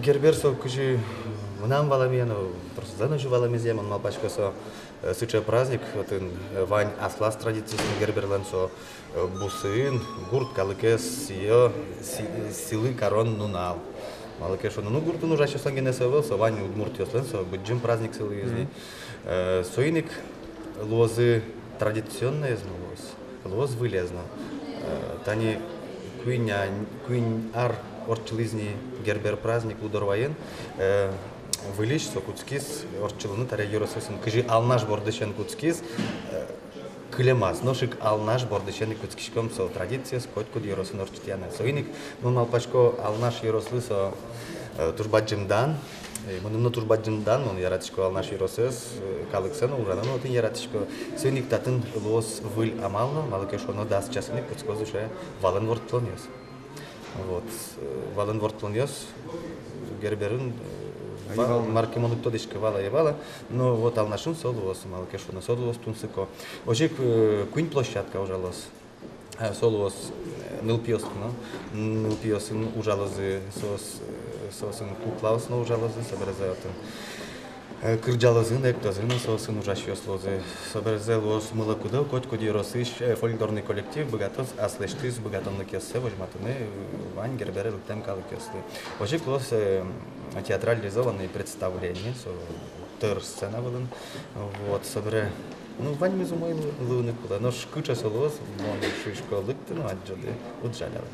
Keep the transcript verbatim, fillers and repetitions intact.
Гербер со кызьы мынам валамея но, просто зэм но озьы валамезъя, мон малпасько, со э, сыӵе праздник, отын э, вань аслаз традициез Герберлэн, со э, бусыын гурт калыкез сӥё, сӥ-, сӥлы карон нунал. Малы ке шуоно, ну, гуртын ужасьёслэн гинэ со ӧвӧл, со вань удмуртъёслэн со быдӟым праздник сӥлы изни. Э, соин ик луозы традиционноез но луоз, луоз вылез но. Э, тани куинь а-, куинь ар ортчылӥз ни Гербер праздник Лудорвайын, э, выльысь со кутскиз ортчылыны табере ёросъёсын, кызьы Алнаш бордысен кутскиз, э, кылемаз, нош ик Алнаш бордысен ик кутскиськом со традициез котькуд ёросын ортчытъяны. Соин ик, мон малпасько, Алнаш ёрослы со э, туж бадӟым дан. Э, мыным но туж бадӟым дан, мон яратӥсько Алнаш ёросэз, э, калыксэ но, ужаны но отын яратӥсько. Соин ик татын луоз выль амал но, малы ке шуоно, дас часын ик кутскоз уже валэн ворттылонъёс. Вот, э, валэн ворттылонъёс Герберын, э, ва-, мар ке мон уг тодӥськы, вал-а, ӧй вал-а. Но вот Алнашын со луоз, малы ке шуоно, со луоз тунсыко. Озьы ик, э, куинь площадка ужалоз. Э, со луоз, э, нылпиос но, нылпиосын ужалозы, соос, э, соосын куклаос но ужалозы, собере отын, э, кырӟалозы но, эктозы но соосын ужасьёс луозы. Собере луоз мылокыдо, котькуд ёросысь, э, фольклорный коллектив быгатоз аслэсьтыз быгатонлыкъёссэ возьматыны, э, вань Гербере лыктэм калыкъёслы. Озьы ик луоз, э, театрализованный представление, со тӧр сцена вылын. Вот, собере, ну, ваньмыз умой лу-, луыны кулэ. Нош кыӵе со луоз, мон шуисько, лыктэ но адӟоды, уд жалялэ.